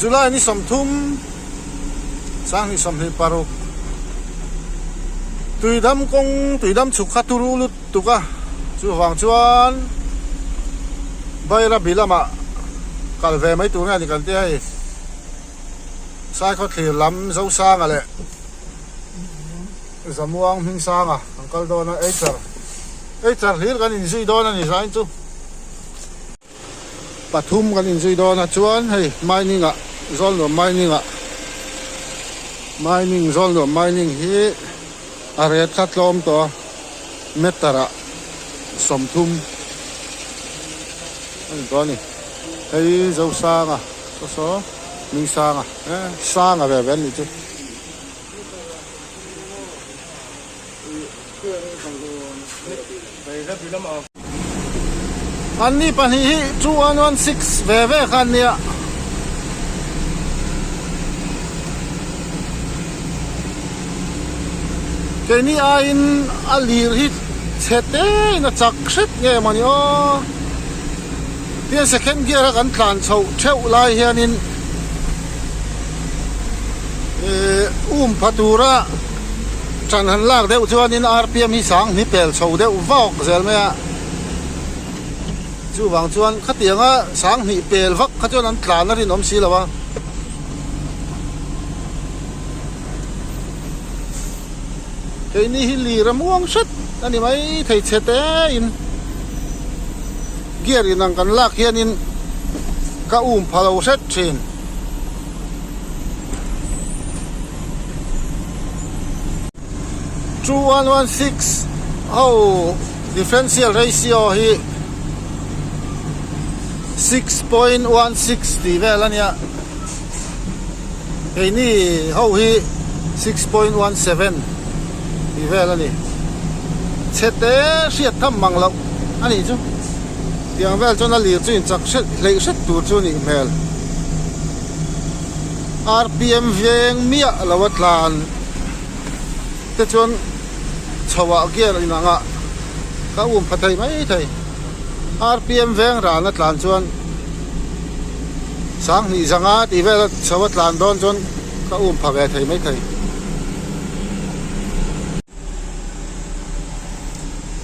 July ni 30 2026 Tuidam kawng Tuidam chhuk kha turu lutuk a chuvang chuan Bairabi lamah kal ve mai tur nge ni kan tia hei Saikhaw thlir lam Zosanga leh Zamuang Hmingsanga an kal dawn a Eichar Eichar hlir kan inzui dawn a ni zain chu. Pathum kan inzui dawn a chuan hei mining ah Zawlnuam mining ah mining Zawlnuam mining hi a ret kha tlawm tawh a meter ah 30 a ni tawh a ni hei Zosanga saw saw Hmingsanga eh Sanga ve ve an nih chu. Anni pahnih hi 2116 ve ve kha an nia. Keini aiin a lir hi chhe tein a chak hret nge mawni aw. Tin second gear a kan tlan chhoh theuh lai hianin ihh um pha tura Ṭan han lak deuh chuanin rpm hi sang hni pel chho deuh vawk zel mai a, chuvang chuan khatianga sang hnih pel vak kha chuan an tlan a rinawm si lo a. Keini hi lir a muang hret a ni mai thei chhe tein gear inang kan lak hianin ka um pha lo hret thin. 2116 ho differential ratio hi 6.16 tih vel a nia keini ho hi 6.17 tih vel a ni chhe te hriat tham mang loh a nih chu tiang vel chuan a lir chu inchak hret hleih hret tur chu a nih hmel. Rpm veng miah lo a tlan te chuan chho ah gear inang ah ka um pha thei mai thei. Rpm veng ran a tlan chuan sanghnih zanga tih vel a chho a tlan dawn chuan ka um pha ve thei mai thei.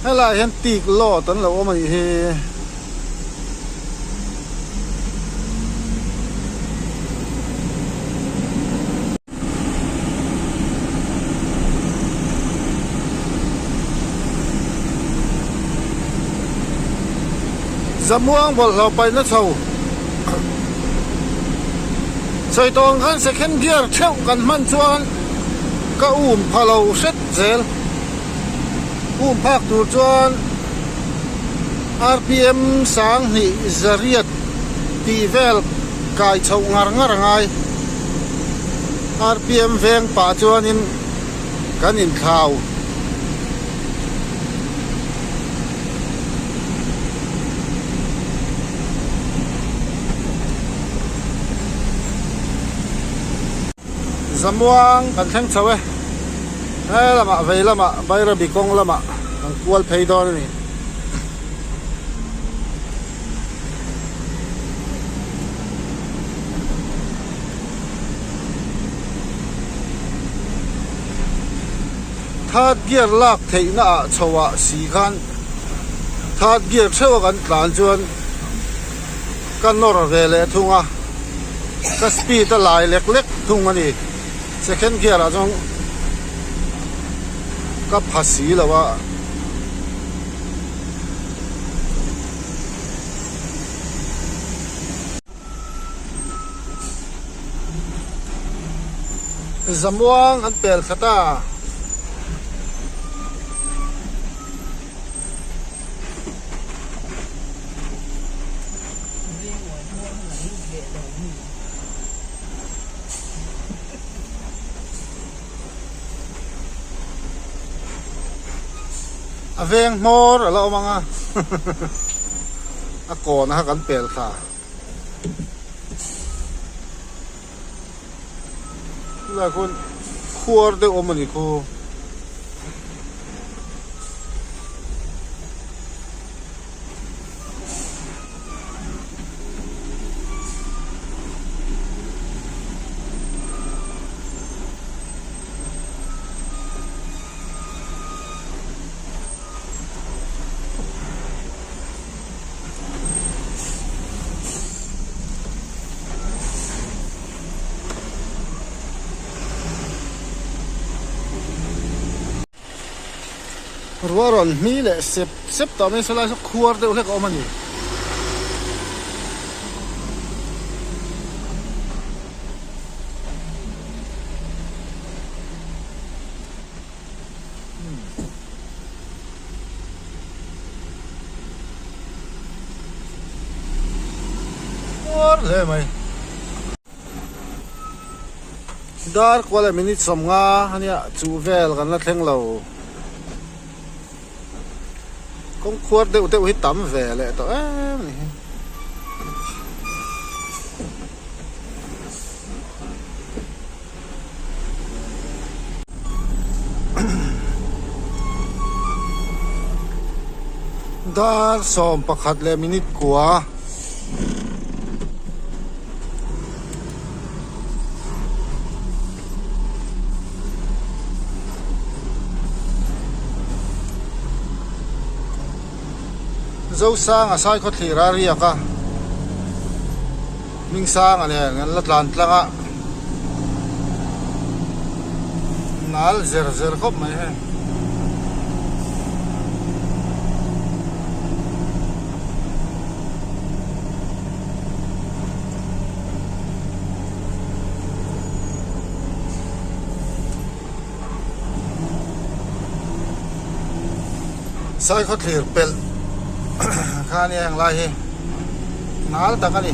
Helaiah hian teak lot an lo awm a nih hi. Zamuang bawlhhlawh paihna chho sawi tawng khan second gear theuh kan hman chuan ka um pha lo hret zel um phak tur chuan. Rpm 2000 tih vel kai chhoh ngar ngar a ngai. Rpm veng pah chuanin kan inthlau. Zamuang kan thleng chho e. He lamah vei lamah Bairabi kawng lamah kan kual phei dawn a ni. Third gear lak theihna ah chho ah si khan third gear theuh a kan tlan chuan ka nawr ve leh thung a, ka speed a lai lek lek thung a ni. Second gear ah chuan ka pha si lo a. Zamuang an pel khat a. A veng hmawr a la awm ang a a kawn a kha kan pel thla chulai khuan khuar deuh awm a ni khu. Ruah rawn hmi leh sep sep tawh mai saw lai saw khuar deuh hlek a awm a ni. Khuar hle mai. Dar kual leh minute 50 ania chuh vel kan la thleng lo. Kawng khuar deuh deuh hi tam ve leh tawh em a ni hi. Dar 11 leh minute kua. Zosanga Saikhaw thlir a riak a, Hmingsanga nen an la tlan tlang a, nal zer zer khawp mai hei. Saikhaw thlir pelh kha a nia heng lai hi nal tak a ni.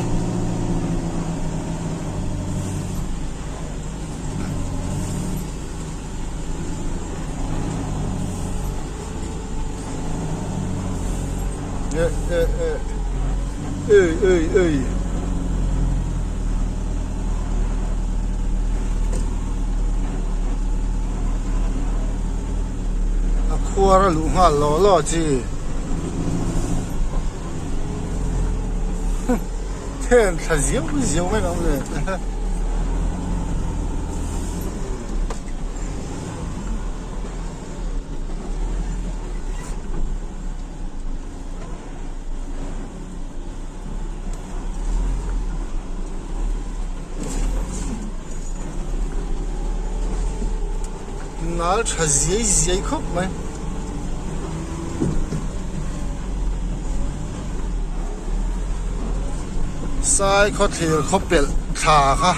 Eh eh eh ei ei ei a khuar a luh nghal law law chi then thla ziau ziau mai ang le. Nal tha ziai ziai khawp mai. Sai khaw thlir khaw pelh thla kha.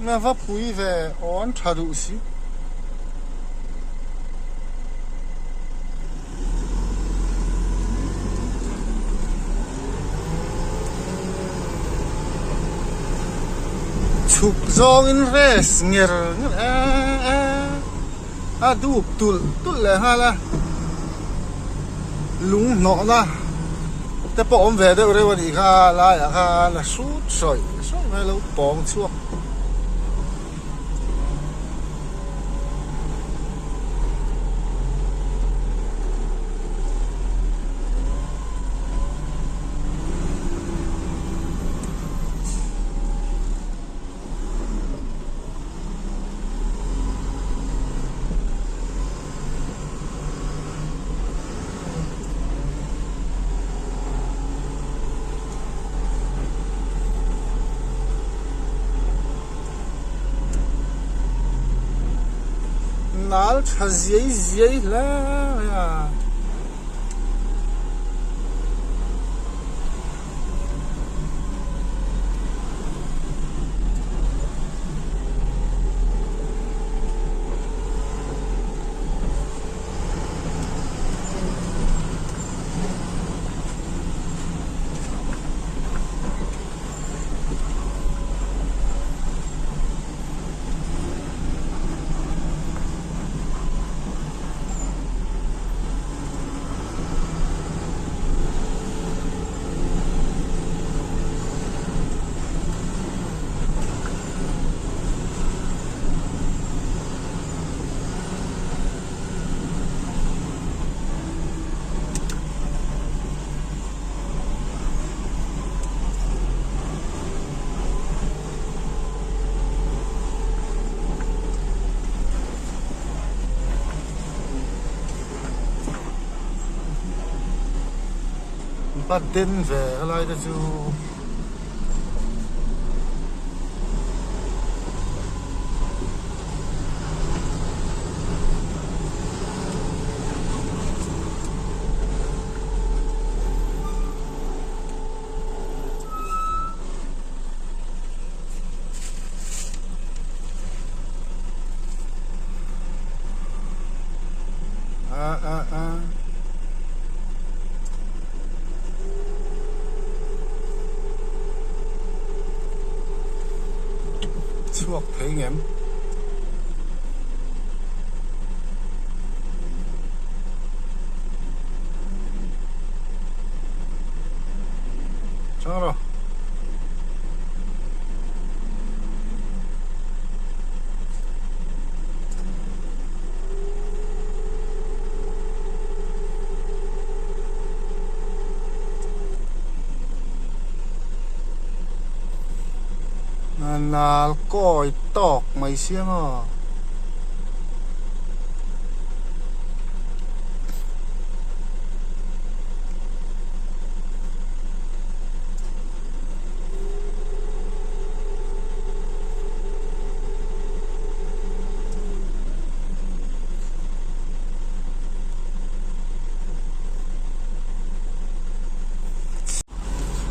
Na va pui ve awn tha duh si. Chhuk zawngin race nger nger a dup tulh tulh leh nghal a lung hnawhna te pawh awm ve deuh reuh a nih kha laiah khan a hrut sawi sawi mai a lo pawng chhuak. Nal tha ziai ziai hle mai a. Va den ve helai te chu. Chhuak thei ngem. Chang rawh. Nal kawi tawk mai sia maw.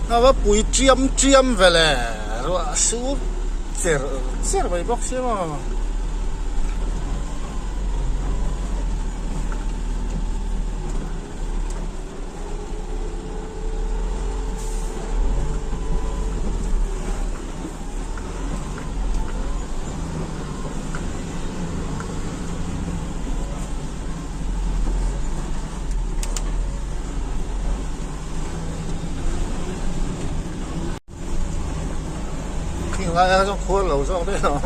A va pui chiam chiam ve le ruah sur cher cher mai bawk sia maw. Khing lai a zawng khuar lo zawk daih lo.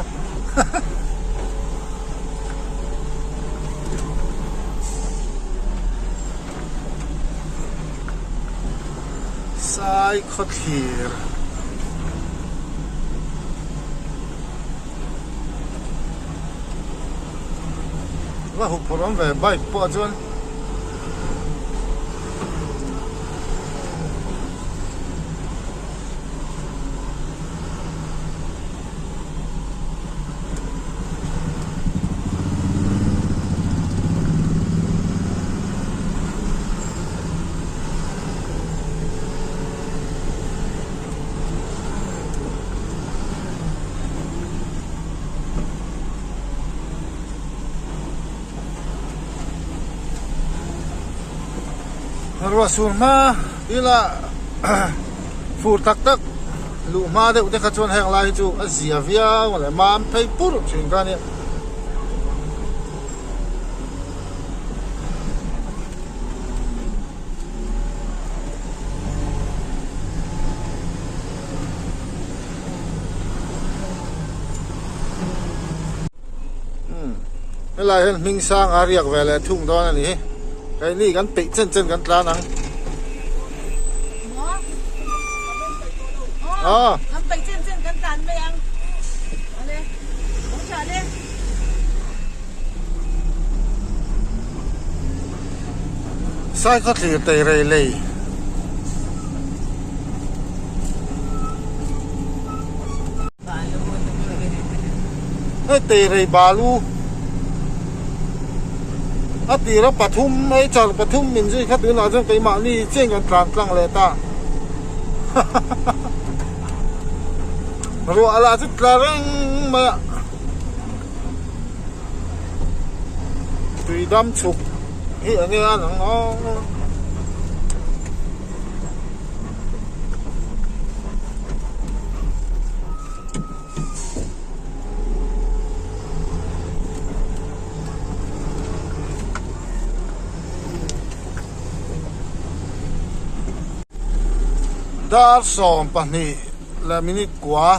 Sai khawthlir. Va hup phawrh awm ve bike pawh chuan. Ruah sur hma ila fur tak tak luh hma deuh te kha chuan heng lai hi chu a zia viau a leh mam phei pur thin kha ania. Helai hian hming sang a riak ve leh thung dawn a ni hi keini kan peih chen chen kan tlan ang aw kan peih chen chen kan tlan mai ang ale awm tha le Sai khaw thlir tei rei lei. Hei tei rei balu. A tira pathum hei char pathum min zui kha tunah chuan keimahni chiah in kan tlan tlang leh ta. Ruah lah chu tla reng mai a. Tui dam chhuk hi enge a lang aw. Dar 12 leh minute kua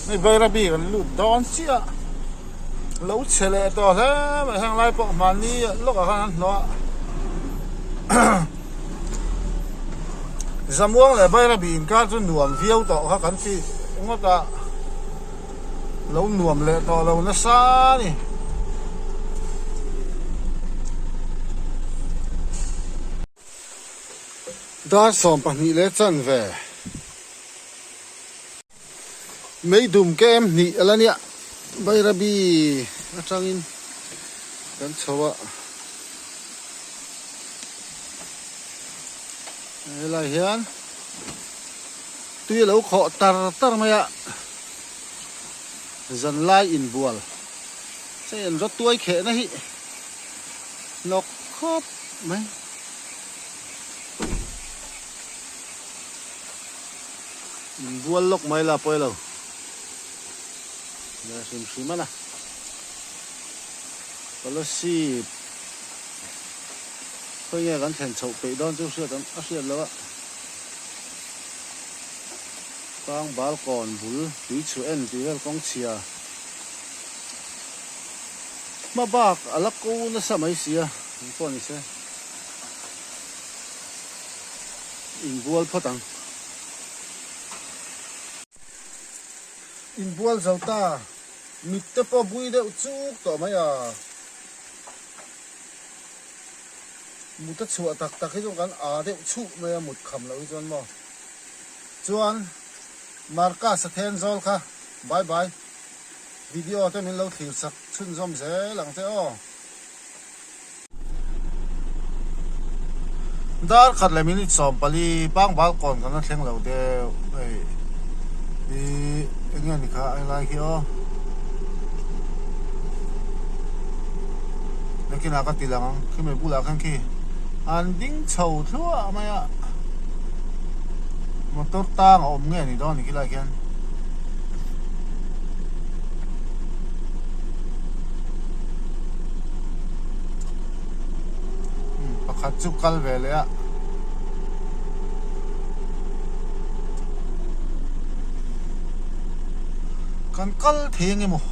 hei Bairabi kan lut dawn chiah lo chhe leh tawh hle mai heng lai pawh hmanni lawkah khan an hnawh a Zamuang leh Bairabi inkar chu nuam viau tawh kha kan ti ngawt a. Lo nuam leh tawh lo nasa a ni. Dar 12 leh chanve. Meidum kem hnih a la nia. Bairabi atangin kan chho a. Helai hian tui a lo khawh tar tar mai a. Zanlai inbual che in rawt tuai khehna hi hnawk khawp mai. Inbual lawk mai la pawi lo. Ve hrim hrim a na. Scholarship khawi nge kan thlen chhoh peih dawn chu hriat a hriat loh a. Tlang balkawn bul tui chhuah en tih vel kawng chhia hma bak a la ko nasa mai sia eng pawh ni se inbual phawt ang. Inbual zo ta mit te pawh bui deuh chuk tawh mai a. Mut a chhuah tak tak hi chuan kan aa deuh chhuh mai a mut kham loh hi chuan maw. Chuan Marcus a then zawl kha bye bye video te min lo thlir chak chhunzawm zel ang che aw. Dar khat leh minute 14 pang balkawn kan la thleng lo deuh hei i eng nge ni kha a helai khi aw nakinah ka ti lang ang khimi bulah khan khi an ding chho thluah mai a motor tang a awm nge ni dawn ni khilai khian. Pakhat chu kal ve leh a. Kan kal thei ang emaw.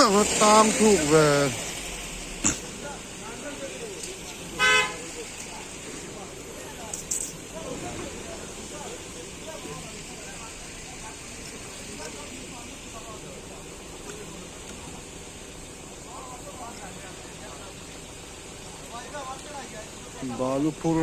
Va tang thuk ve. Balu phur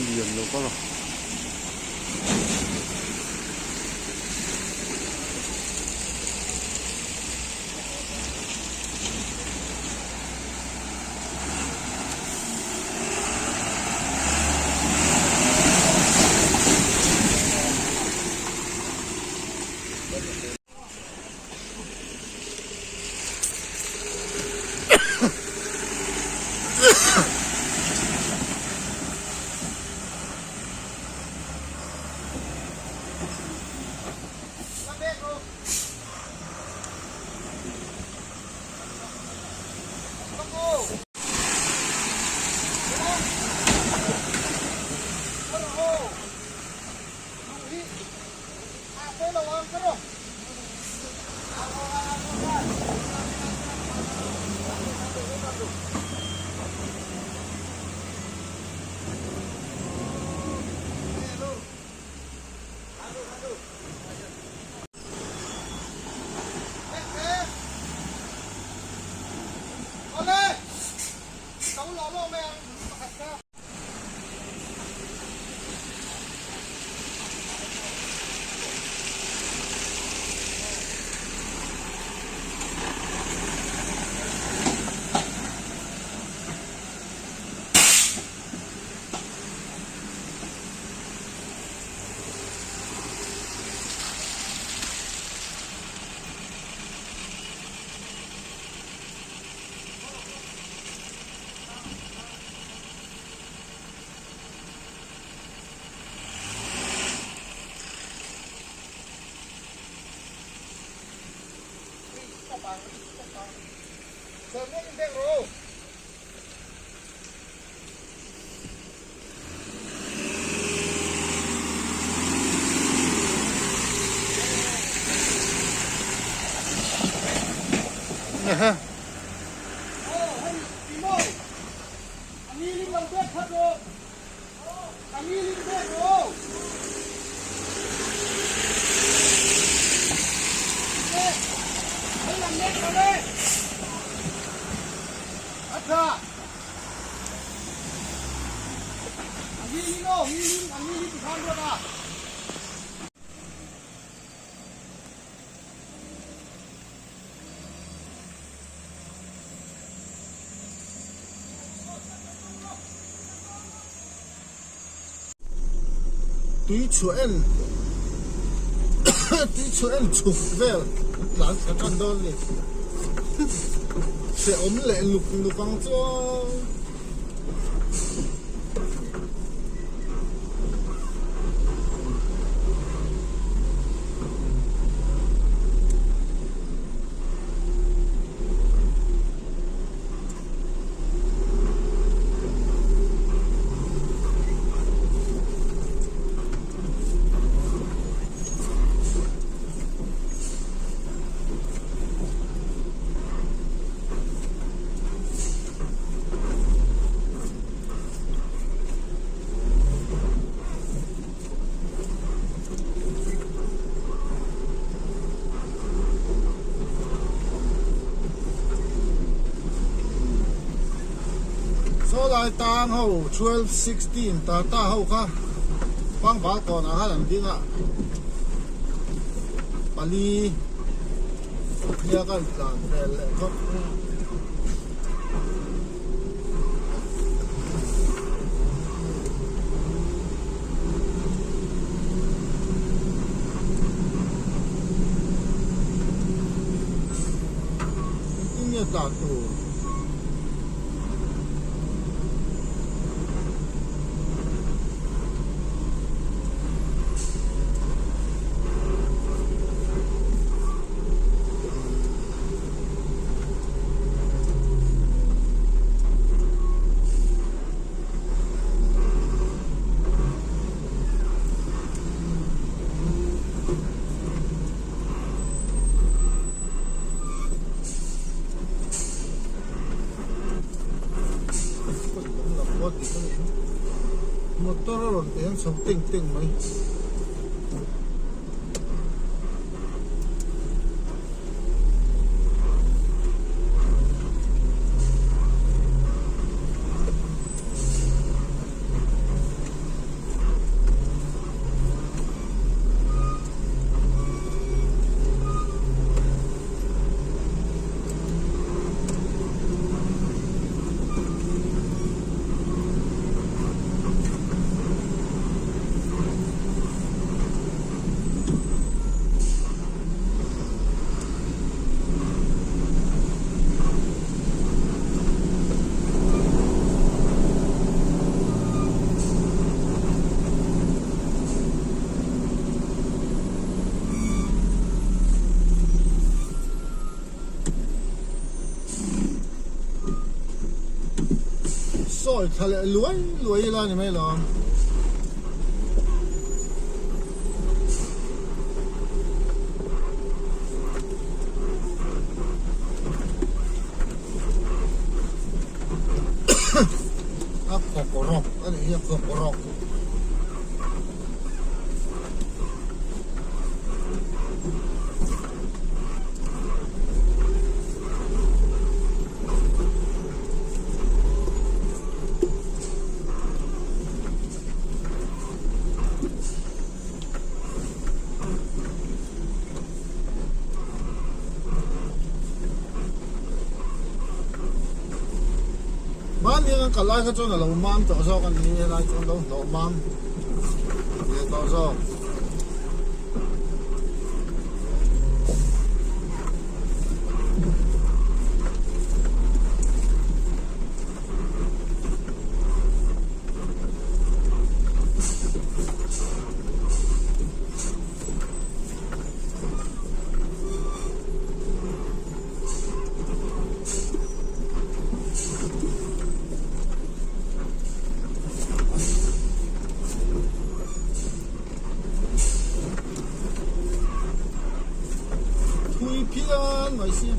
Lian lo kal a. Tui chhuah en tui chhuah en chhuk vel an tlan thla tan dawn a ni hrehawm leh luk luk ang chu aw. Saw lai tang ho 12 16 Tata ho kha. Thingtlang bal kawnah khan an ding a, pali nia kan tlan vel leh khawp. Engtin nge tlan tur? Motor a rawn eng chho teng teng mai. Sawi thla leh luai luai ila ni mai lo. A khawk rawk a nih hi a khawk rawk. Mahni an kal lai kha chuan a lo mam tawh zawk a ni helai chuan lo hlawh mam ve tawh zawk. Thui phian mai si.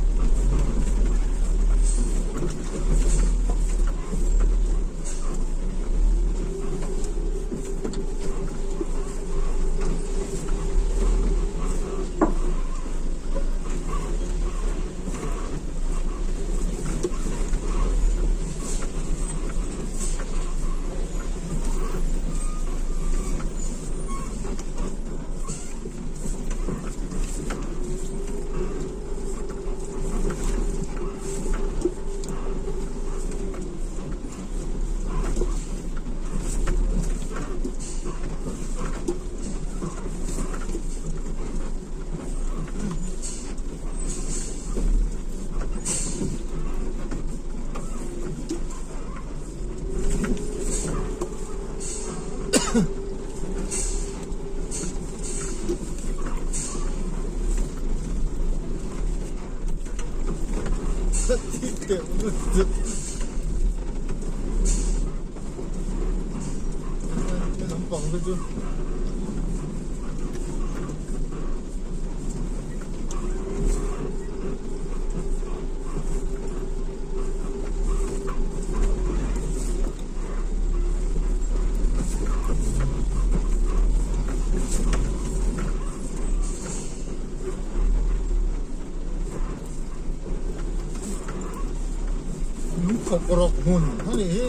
Lampang te chu Lung khawk rawk hmun a nih hi.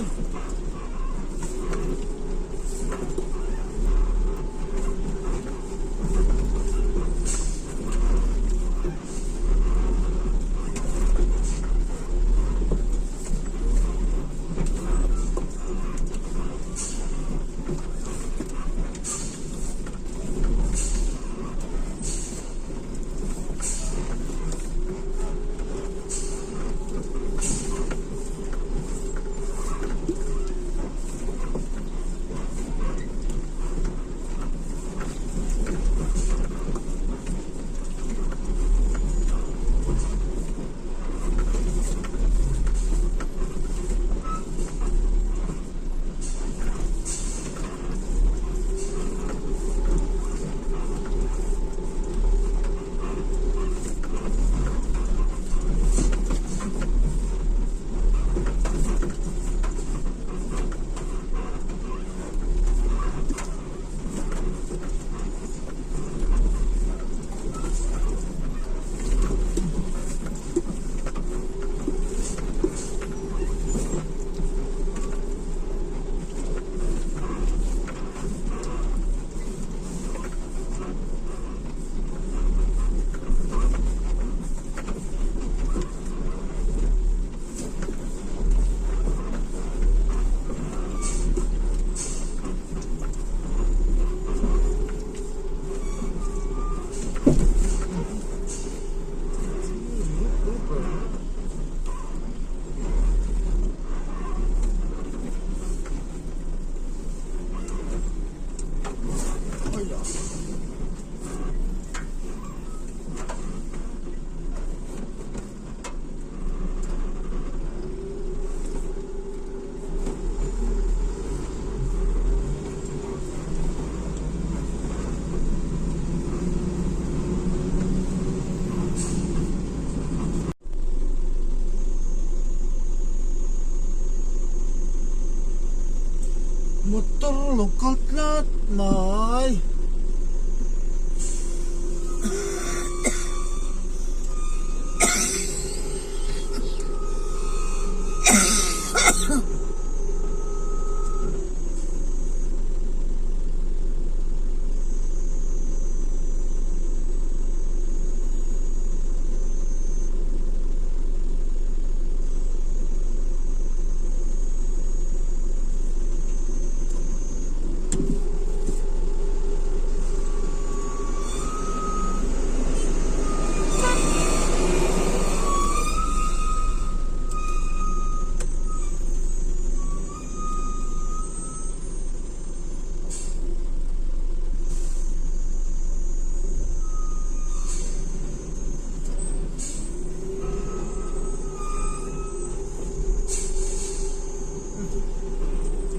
lo kal tlat mai.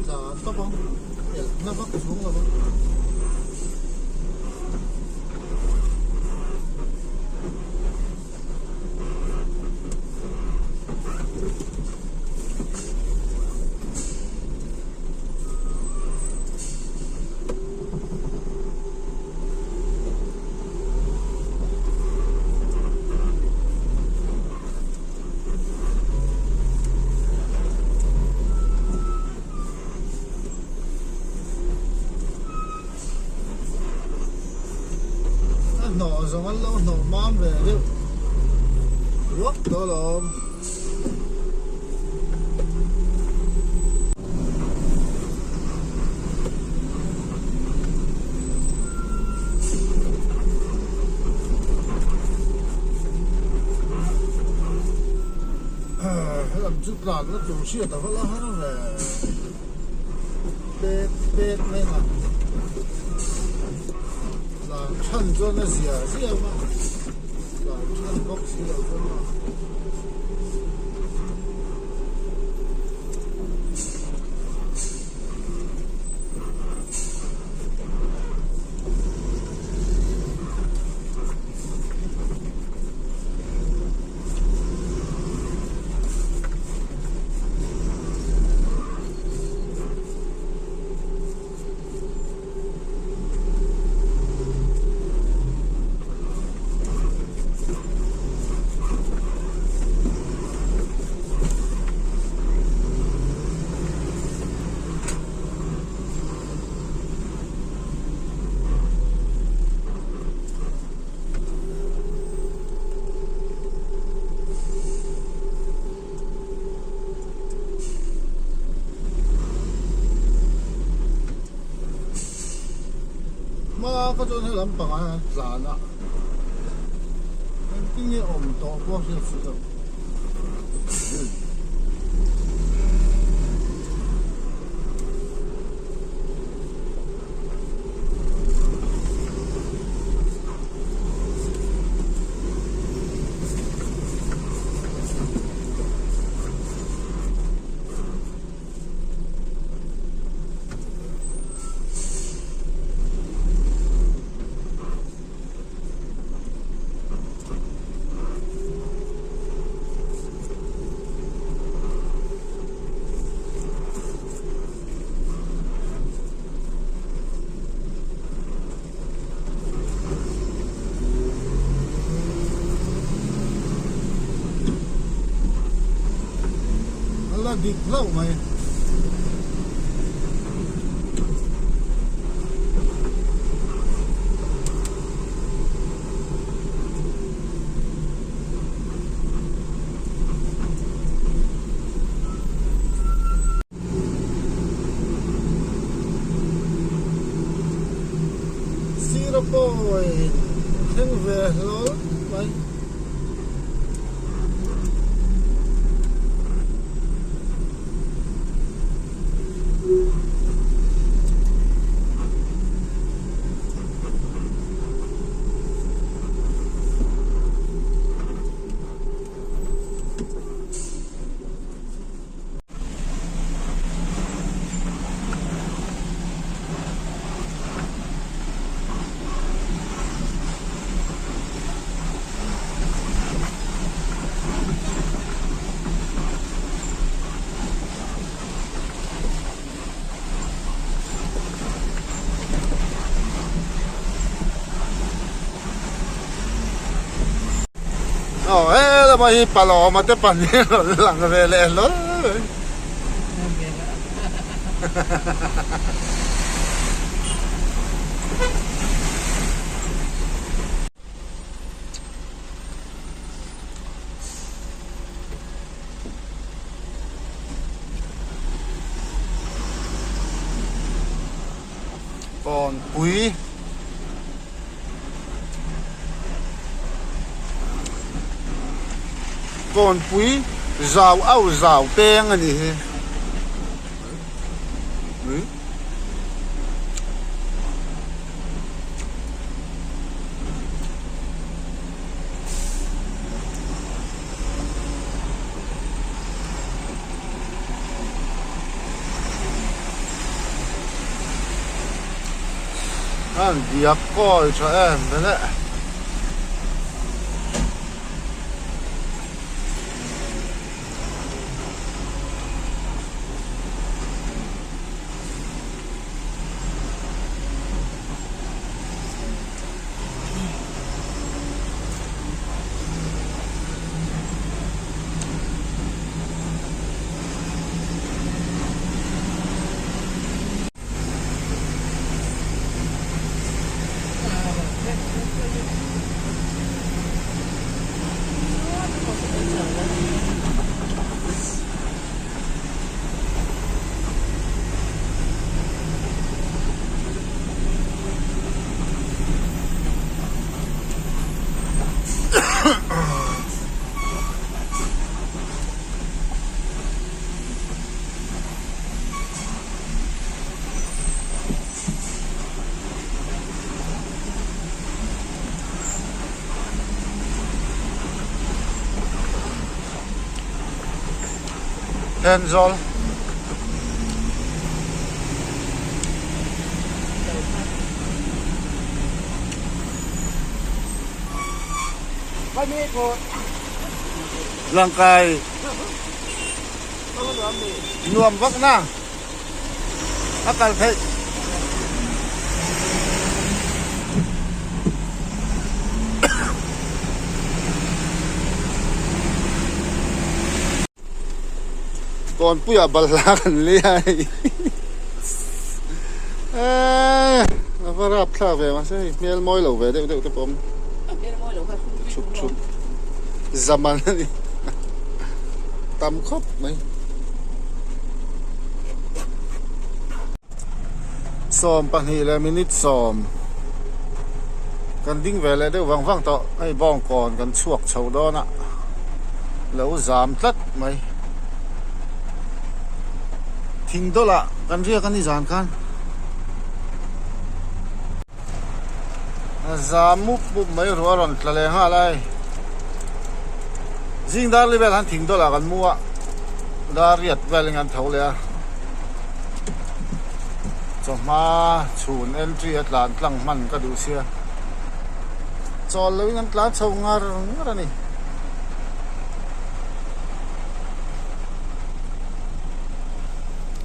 Tlan tawp ang elh na vak chung lo ang. A hnawh zawng an lo hnawh mam ve deuh ruak tawh alawm. Helam chu tlanna tur hriat a va la har ve. Pet pet mai a tlan than chuan a zia zia a tlan than bawk si lo chuan a. Hma ka chuan helam pangah hian tlan a engtin nge awm tawh pawh hriat si lo. A la dik hlauh mai. Sira pawhin thleng ve hlawl mai. Aw he lamah hi Palawma te pahnih a rawn lang ve leh hlawl mai. Kawnpui Kawnpui zau au zau peng a nih hi. An diak kawi tha em vele. Thenzawl. Langkai nuam vak na a kal theih. Kawnpuiah balhla kan lei a hei eee a va rap thlak ve mahse hei hmel mawi lo ve deuh deuh te pawh a awm thup thup zaman a ni tam khawp mai 12 leh minute 10 kan ding ve leh deuh vang vang tawh hei bawngkawn kan chhuak chho dawn a. lo zam tlat mai thing dawlah kan riak a ni zan khan a zam mup mup mai ruah a rawn tla leh nghal a hei zing dar li vel han thing dawlah kan mu a dar riat velin kan tho leh a chawhma chhun entry a tlan tlang hman ka duh sia. Chawl loin an tlan chho ngar ngar a ni.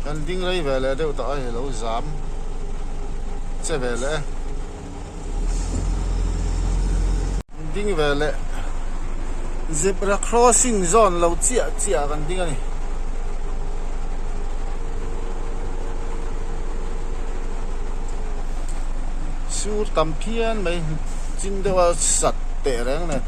Kan ding rei ve leh deuh tawh a hei lo zam che ve leh e. Ding ve leh zebra crossing zone lo chiah chiah kan ding a ni. Sur tam phian mai chin deuh a sat teh reng nen.